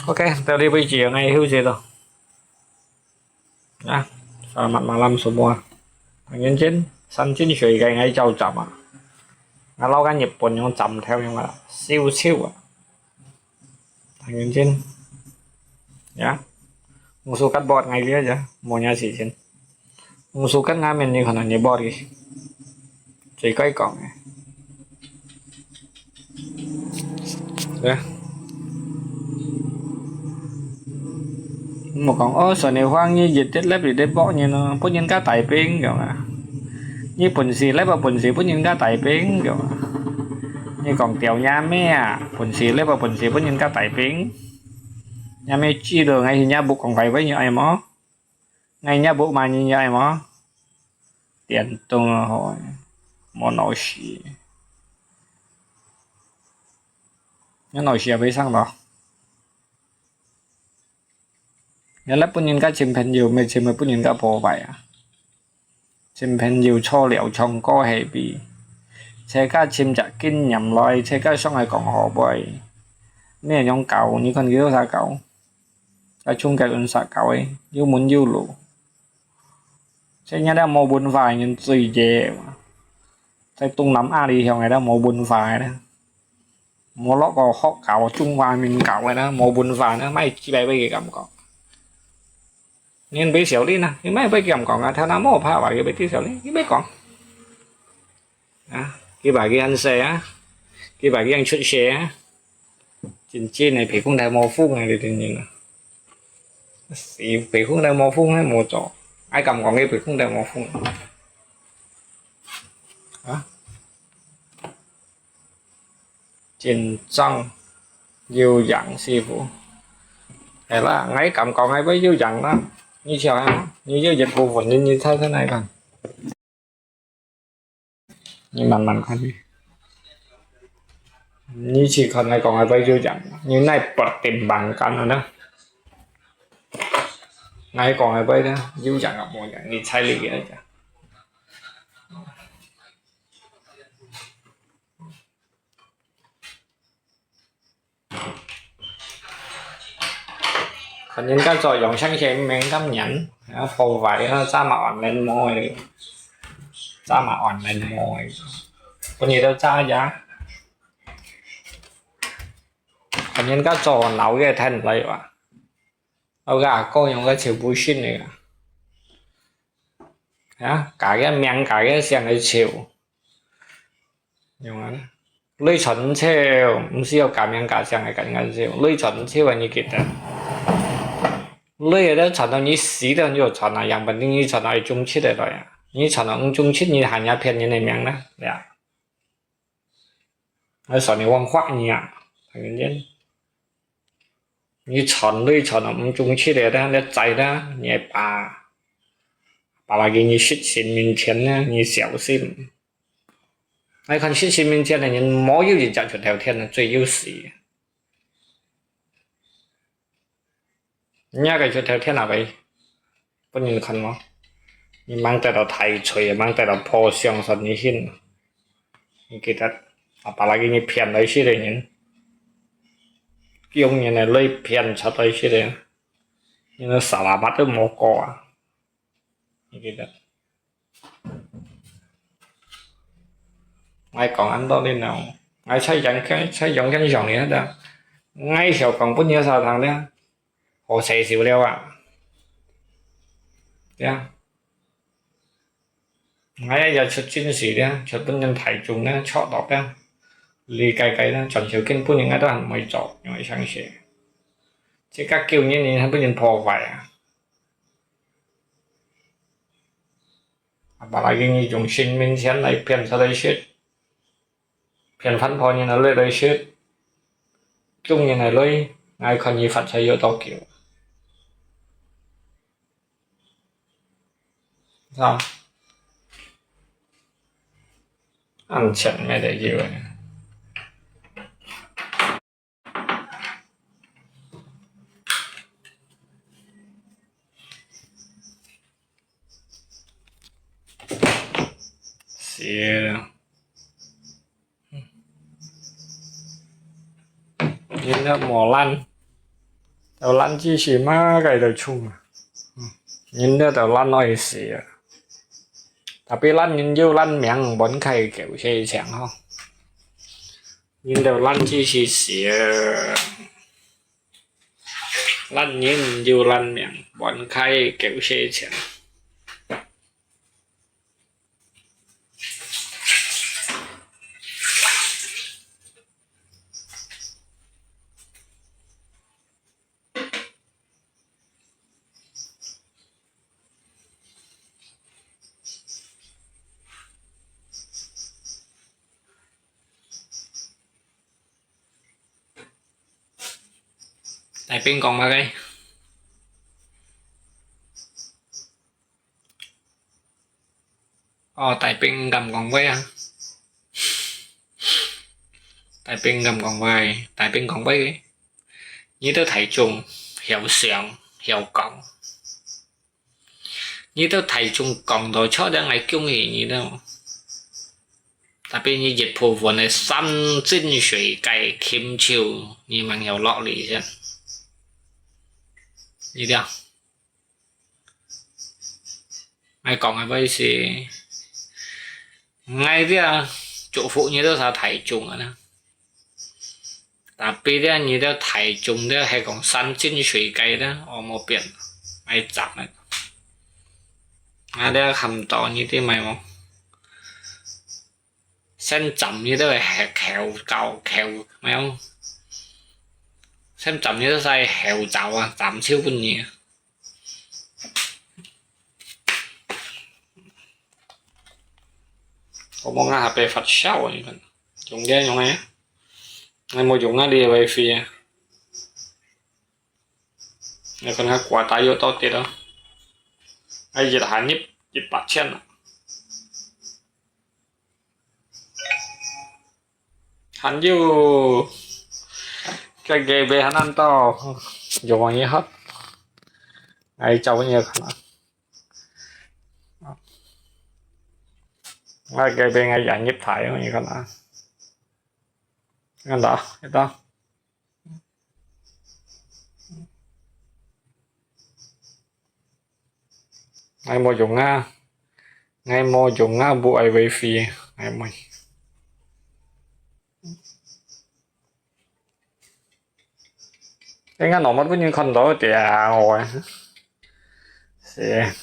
？OK，到這為止，𠊎休息了。啊，selamat malam semua。唐人街，三進水个𠊎照站啊。𠊎摎个日本用站頭用啊，燒燒啊。 Tangan chin. Ya. Musukat buat ngai dia aja, maunya si chin. Musukat ngamin ni khana ni buat ki. Chui kai kong. Ya. Mô kong ô, sơ ni huang ni yit tet lep yit tet bok ni no, pun yin ka tai ping yong a. Ni pun si lep a pun si pun yin ka tai ping yong a. Ni kong tiau nya me a, pun si lep a pun si pun yin ka tai ping. Nya me chi lo ngai hi nya buk kong kai bai ni ai mo. Ngai nya buk ma ni ni ai mo. Tian tung a hoi. Mo no shi. Nya no shi a bai sang lo. Nya lep pun yin ka chim phen yu me chim pun yin ka po bai a. Chim phen yu cho liau chong ko he bi. Che ka chim chak kin nyam loi, che ka song ai kong ho boi. Ni yong kau, ni kon kiu sa kau. Ka chung ka un sa kau e, yu mun yu lu. Che nya da mo bun fa yin zui ye. Che tung nam a li hiong ai da mo bun fa ai da. Mo lo ko hok kau, chung fa min kau ai da, mo bun fa na, mai chi bai bai ki kam ko. Nin bai siau li na, ni mai bai ki kam ko, nga tha na mo pha wa ki bai ti siau li, ki bai kong. A, ki bai ki an se a, ki bai ki an chut se a. Chin chin ne, pi khung dai mo phung ne, li tin yin a. Si, pi khung dai mo phung ne, mo cho. Ai kam kong ki pi khung dai mo phung. A. Chin chang, yu yang si fu. Ai la, ngai kam kong ngai bai yu yang na. Ni chia ha, ni yu yet bu fun, ni ni thai thai nai kan. Ni man man kan ni. Ni chi kan ngai kong ngai bai yu yang. Ni nai pertimbangkan na. Ngai kong ngai bai na, yu yang a mo yang, ni chai li ya. Kan yin ka cho yong shang she meng kam nyan, a, po vai ha, cha ma on len mo e. Cha ma on len mo e. Pun yi do cha ya. Kan yin ka cho nau ye then lai wa. Au ga ko yong ka chiu bu shin ne ga. Ya, ka ye meng ka ye siang ye chiu. Yong an. Lui chon chiu, 毋使有加名加姓个感覺就，lui chon chiu啊，你記得。lui个都傳到你死都有傳啊，樣本定你傳到一種七个來啊，你傳到五種七，你還要騙人个名呢，對啊。還算你忘話你啊，很認真。你傳lui傳到五種七个，但你在呢，你个爸，爸爸給你實現面前呢，你小心。 𠊎看實現面前个人，無有一隻出頭天啊，最有事。若个出頭天啊，喂，分人看無？你吂得到大罪，吂得到破相，算你信。你記得，啊，把那个你騙來死个人，用人个來騙出來死个，你个salamat都無過啊！你記得。 𠊎講恁多你呢，𠊎在陽間，在陽間上你看的，𠊎曉講分你啥人呢，好勢手了啊，對啊。𠊎也出真事呢，出分人大眾呢，錯落呢，理解解呢，全球根本應該都還沒做，因為相信。這個九年你還分人破壞啊。 Apalagi你用神明錢來騙出來食，騙番婆人來來食，眾人來來， 𠊎看你發財有多久。啊，恁錢乜得有誒。 是。人都無懶，有懶知識麼个都出啊。人都都懶愛死啊。Tapi懶人有懶命，分開舊事情吼。人都懶知識死啊。 懶人有懶命，分開舊事情。 大兵講麼个？哦，大兵毋敢講話啊！大兵毋敢講話，大兵講話，你兜大眾曉想曉講。 你兜大眾講到出來，𠊎恭喜你兜。Tapi你一部分个山珍水界、禽獸，你吂曉落力先。你聽，𠊎講个意思，𠊎這祝福你兜儕大眾啊啦。 Tapi這你兜大眾這係講山珍水界這，哦，無變，愛斬个。啊，這看到你兜麼个無？先斬你兜个猴，猴，猴，麼个？先斬你兜儕猴爪啊，斬手分你啊！ 我無，𠊎下背發燒啊，你看，用个用个，𠊎無用啊，你个WiFi啊。你看下掛帶有到底咯，𠊎一下入一百千啊。 還有，該个杯還恁多，有無人喝？𠊎找你看啊。𠊎該杯𠊎也入台，你看啊。看到，看到。 𠊎無用啊，𠊎無用啊，無愛WiFi，𠊎無。應該normal分人看到个啊，我。是。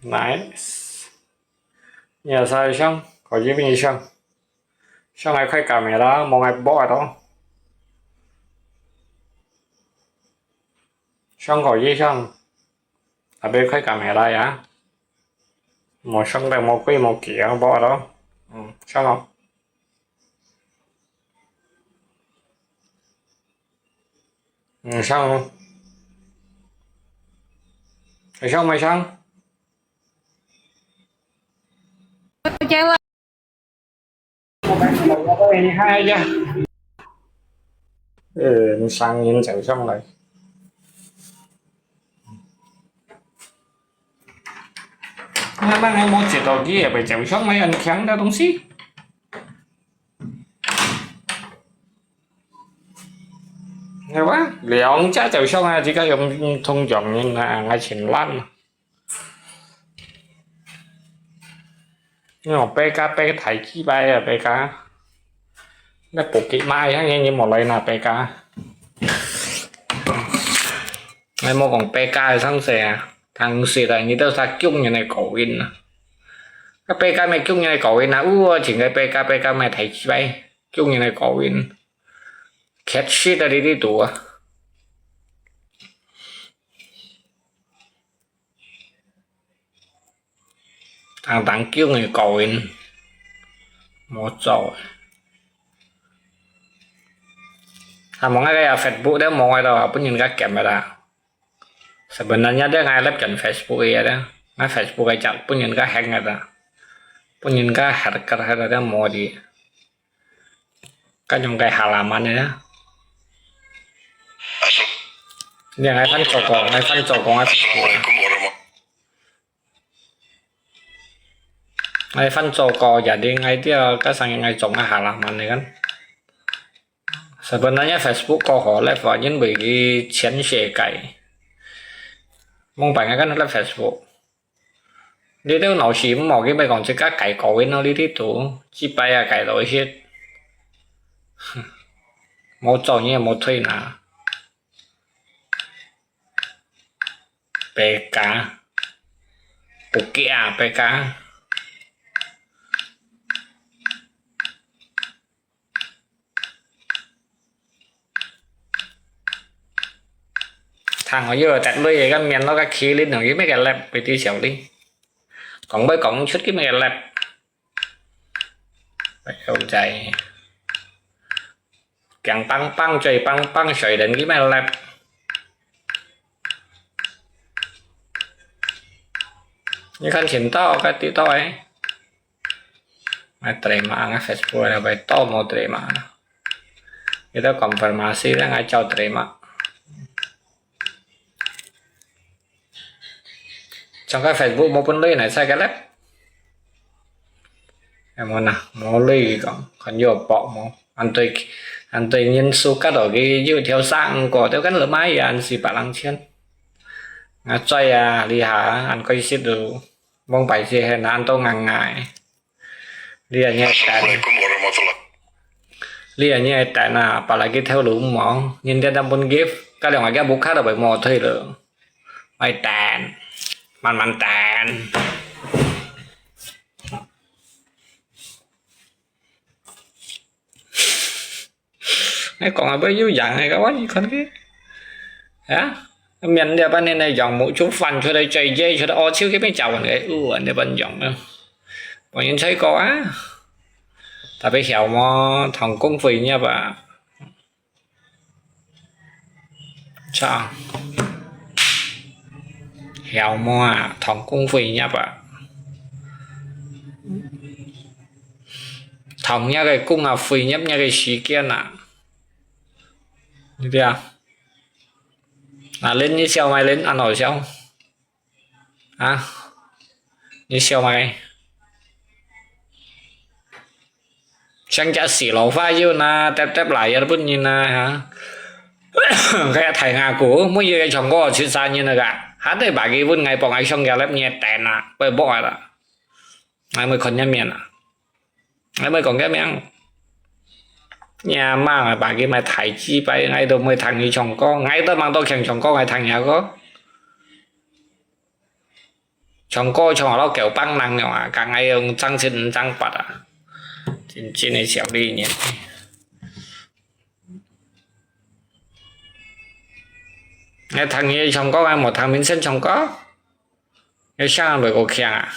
Nice。你有啥想？可以分你想。想愛開camera，無愛播个咯。想可以想，tapi開camera呀。無想到無規無矩啊，播个咯。嗯，想哦。 嗯，上哦。還上沒上？你看一下。呃，你聲音走上來。 慢慢个，無接到佢，也會走上來，很強的東西。係吧？兩隻走上來，這個用，用通常用啊，𠊎全爛啊。你用白家白大幾擺啊，白家。那不給賣，你，你無來拿白家。𠊎無講白家个生事啊，聽說啦，你兜儕窮人个高音啊。該白家咩窮人个高音啊，有啊，真个白家，白家咩大雞掰，窮人个高音。Catch shit啊，你知道啊。 當當囧个高音，無做。啊，無𠊎个Facebook都無个咯，分人家禁个啦。Sebenarnya都𠊎left轉Facebook个啦，𠊎Facebook个就分人家hack个啦，分人家hack个，hack个都無个。該種个halaman个啦。你𠊎翻做過，𠊎翻做過，𠊎Facebook。 𠊎翻做過，jadi𠊎知，該生意𠊎做个halaman个kan。Sebenarnya Facebook過好left啊，因為佢全世界。Mong pai𠊎kan left Facebook。你兜腦屎毋好，佢咪講自家改高音咯，你知道，幾擺啊改到一些。無做你也無退拿。 白家，不假白家。聽我有隻女个面咯，个麒麟哦，佢咩个left，佢知曉哩。講會講出佢咩个left。 Phải không chạy? Kiang pang pang, chui pang pang, soi đến cái mày lep. Như khăn chỉnh to, cái tí to ấy. Mày terima, ngai Facebook là phải to mau terima. Kita konfirmasi lah, ngai chào terima. Trong cái Facebook mô pun lui này sai cái lep. Em muốn à, mô lui cái con, con vô bỏ mô. Anh tôi, anh tôi nhân số cắt ở cái dữ theo sang của theo cái lửa máy à, anh xì bả lăng chiến. Ngã chơi à, li hả, anh coi xít đủ. Mong bài gì hè, anh tôi ngang ngại. Li à nhẹ tàn. Assalamualaikum warahmatullah. Li à nhẹ tàn à, apalagi theo lũ mong. Nhìn theo đâm bún gift, các loại cái bút khát ở bảy mô thuê lửa. Mày tàn. Mặn mặn tàn. Ngai kong a bơi yu yang ngai ka wan kon ke. Ya. Miền địa bàn này này yang mu chu fan chu đây chơi dây chu đây ô chiu cái bên chào cái u địa bàn yang. Bọn nhân chơi có á. Ta bị hiểu mà thằng công phu nhập à. Chà. Hiểu mà thằng công phu nhập à. Thằng nhà cái công à phu nhập nhà cái sự kiện à. Như thế à. À, lên như sao mày lên ăn nổi sao? Hả? Như sao mày? Sang chả xỉ lẩu pha yun na, tép tép lại yun bún nhìn na, hả? Cái thầy ngà cũ, mỗi người chồng có chữ xa nhìn na cả. Hả, đây bà kia bún ngày bọn ngày xong kia lép nhẹ tèn à, bởi bỏ à. Ngai mui khon nyam miên à. Ngai mui kong nyam miên. Nhà mà bà kia mày thải chi bay, ngai tô mui thằng như chồng có, ngai tô mang tô khen chồng có, ngai thằng nhà có. Chồng có chồng ở đó kiểu băng năng nhau à, cả ngày ông trăng xin trăng bật à. Chính chính này xẻo đi nhỉ. Ngai thằng như chồng có, ngai một thằng mình xin chồng có. Ngai sang rồi có khen à.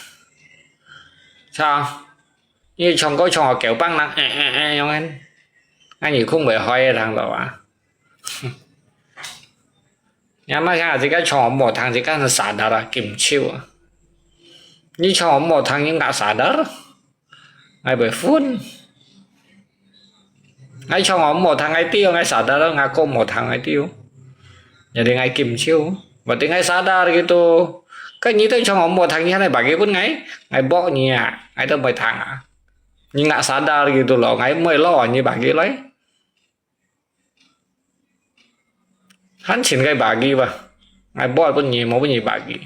Sao? Như chồng có chồng ở kiểu băng năng, ê, ê, ê, giống anh. Ngai như không phải hỏi thằng đó à. Nhà mà cái gì cái chồng một thằng gì cái nó xả đó là kim chiu à. Như chồng một thằng những đã xả đó. Ngai bởi phun. Ngai chong ôm một thằng ngai tiêu, ngai xả đó, ngai cô một thằng ngai tiêu. Nhà đi ngai kim chiu. Và tiếng ngai xả đó gitu. Cái như tôi chong ôm một thằng như thế này, bà kia bún ngai, ngai bỏ nhỉ à, ngai tôi mười thằng à. Nhưng ngã xả đó gitu lo, ngai mười lo như bà kia lấy. Hán chìn cái bà kia bà. Ngai bỏ bún nhỉ, mô bún nhỉ bà kia.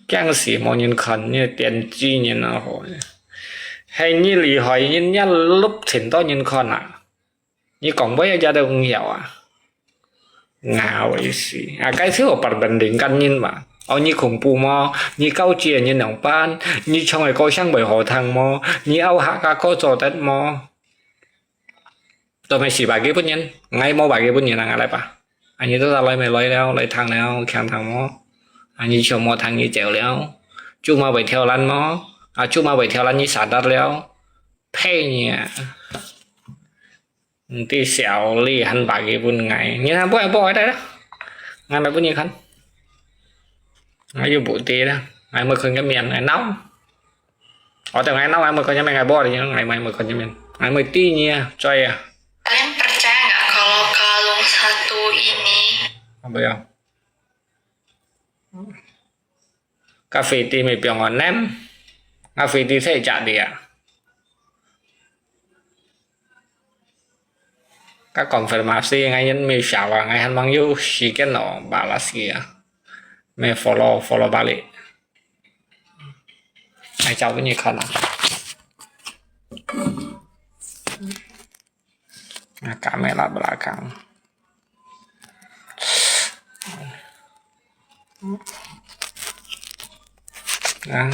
Kiang xì mô nhìn khăn, như tiên tri nhìn nó hổ. Hay như lì hỏi nhìn nhá lúp chìn to nhìn khăn à. Như cổng bấy giờ đâu cũng hiểu à. 𠊎會死。啊，該就有百分零感人嘛。哦，你恐怖無？你高級个人仰般？你唱个歌聲會好聽無？你拗客家歌做得無？都毋係死百幾分人，𠊎無百幾分人啊，𠊎來吧。啊，你都來咪來了，來聽了，強聽無？啊，你就無聽你走了，就無會跳爛無？啊，就無會跳爛你殺得了，呸你啊！ 毋知小李還百幾分𠊎，你還不愛不愛得啦？𠊎買分你看。𠊎又毋知啦，𠊎無看个面，𠊎惱。哦，對，𠊎惱，𠊎無看个面，𠊎無，𠊎無，𠊎無看个面，𠊎無知你啊，嘴啊。 Kalian percaya nggak kalau kalung satu ini? Apa ya? Ka Fiti mi piong on nem. Ka Fiti se jak dia. Ka konfirmasi ngai yen mi shawa ngai han mang yu shiken no balas kia. Mi follow follow balik. Ngai chau ni kana. Nah, kamera belakang. Nah,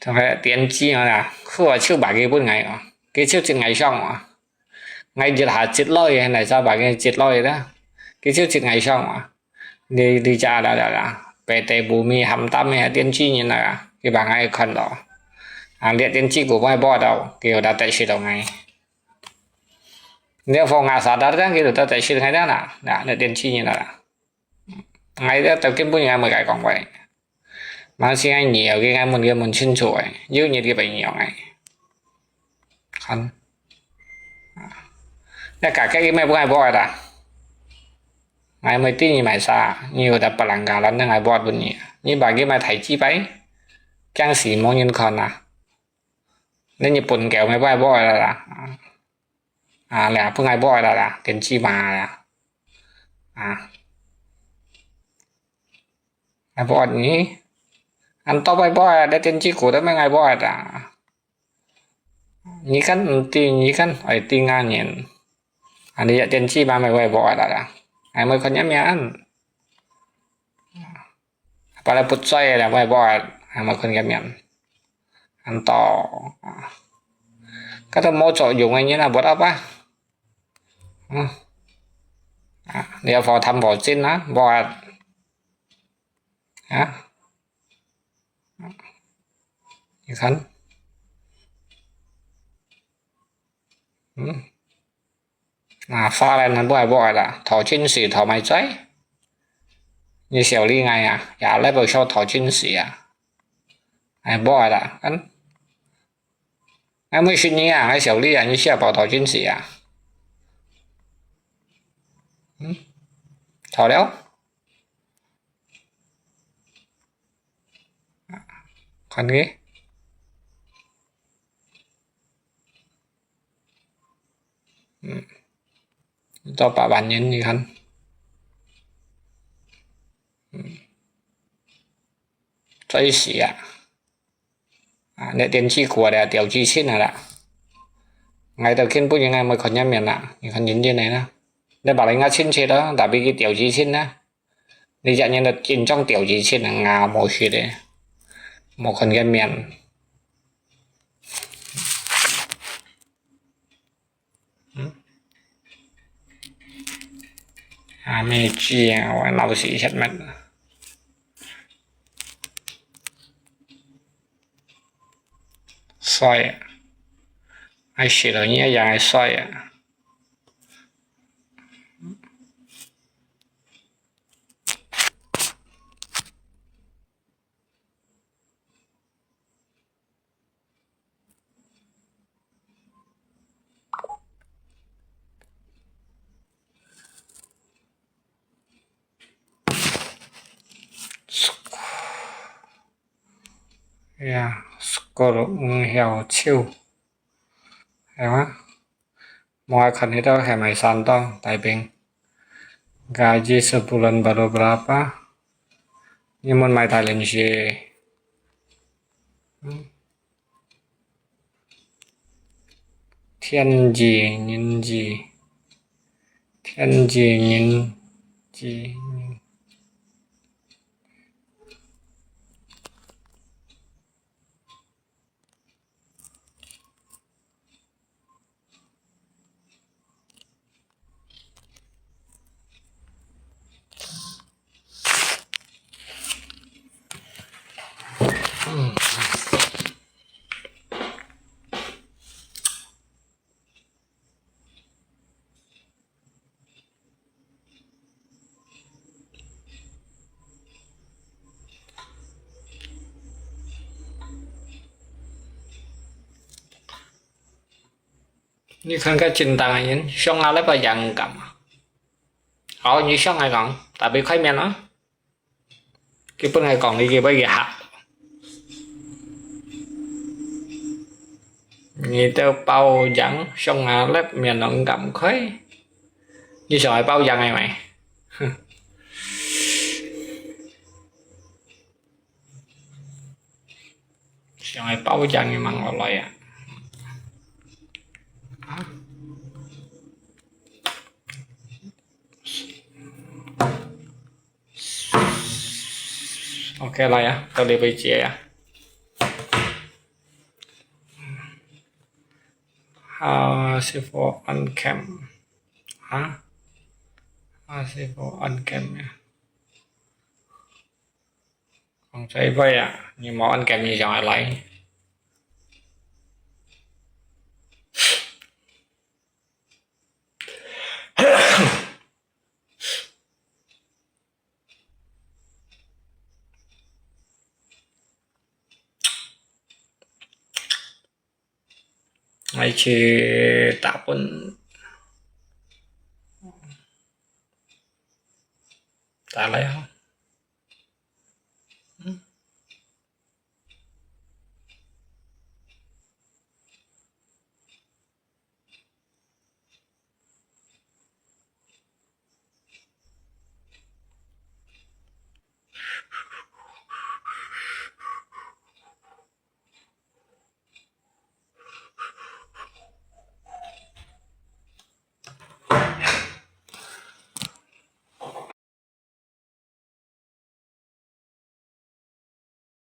sampai tienci mana? Ku a ciu bagi pun ngai a. Ki ciu cit ngai shong a. Ngai jit ha cit loi, nai sa bagi cit loi da. Ki ciu cit ngai shong a. Di di cha da da da. Pe te bu mi ham tam mi ha tienci ni na. Ki ba ngai kon lo. Ang dia tienci ku bai bo dau. Ki da te shi dau ngai. Nếu phổ ngã xả đất á, cái được tao tại sư ngay đó nè, nè, nè, tiên tri như là ngay đó tao kinh bún nhà mười cái con quay. Mà xin ngay nhiều cái ngay muốn cái muốn xin chuỗi, dưới như cái bệnh nhiều ngay. Khăn. Nè cả cái email bún ngay bó ai ta. Ngay mới tin như mày xa, nhiều ta bà lăng gà lắm, nè ngay bó bún nhiều. Như bà cái mày thấy chi bấy, kiang xì mong nhân con à. Nè như bún kéo mày bó ai bó ai ta. À, lẹ, bưng ngai bói là, là, tiên tri mà là. À. Ngai bói ní. Ăn tao bói bói, để tiên tri cũ đó mới ngai bói là. Ní căn, tí, ní căn, ai, tí ngà nhìn. Ăn đi tiên tri mà mày bói bói là, là. Ai mới có nhắm nhá ăn. Apa le put soi le, bói bói, à, mà con cái miệng. Ăn tao. Cái đó mô chỗ dùng anh như là bớt áp á. Ừ. À, để vào thăm vào chín á, bói. Hả? Như khăn. Ừ. À, pha lên nó bói bói là, thảo chín sĩ thảo mai cháy. Như xẻo ly ngay à, ya lấy bao sau thảo chín sĩ à. Ai bói là, ăn. Ai mới xin nhỉ à, ai xẻo ly à, như xẻo bảo thảo chín sĩ à. Ừ. Thảo léo. Còn cái. Ừm. Tao pah bản nhân gì khăn. Ừm. Cháy xì à. À, nè tiên tri của đã tiểu chi chín à đã. Ngay đầu tiên bún như ngay mới còn nhắm miệng à. Như khăn nhìn như này nè. Nè bảo là ngã chín chết đó, đã bị cái tiểu chi chín nè. Nè dạy nhân là chín trong tiểu chi chín là ngã mô xì đấy. Mô còn cái miệng. À, mẹ chi à, ôi, lau xì chết mất. Soi à. Ai xì rồi nhé, giờ ai soi à. Ya, skol ngiau chiu. Ewa. Mua khăn hít tao hè mai san tao, tai ping. Gaji sebulan baru berapa? Ni mun mai Thailand si. Hmm. Thiên ji, ngin ji. Thiên ji, ngin. 知。你看个真當个人，上下來把人感啊。好，你上來講，tapi開面啊。佢本來講你个會个客。你都包養，上下來面容感開。你想愛包養个咩？哼。 想愛包養个問我來啊。啊？OK，來啊，到這位接啊。啊，是否on cam？啊？啊，是否on cam呀？ 講這位啊，你無on cam你想愛來。愛去打分。打來啊。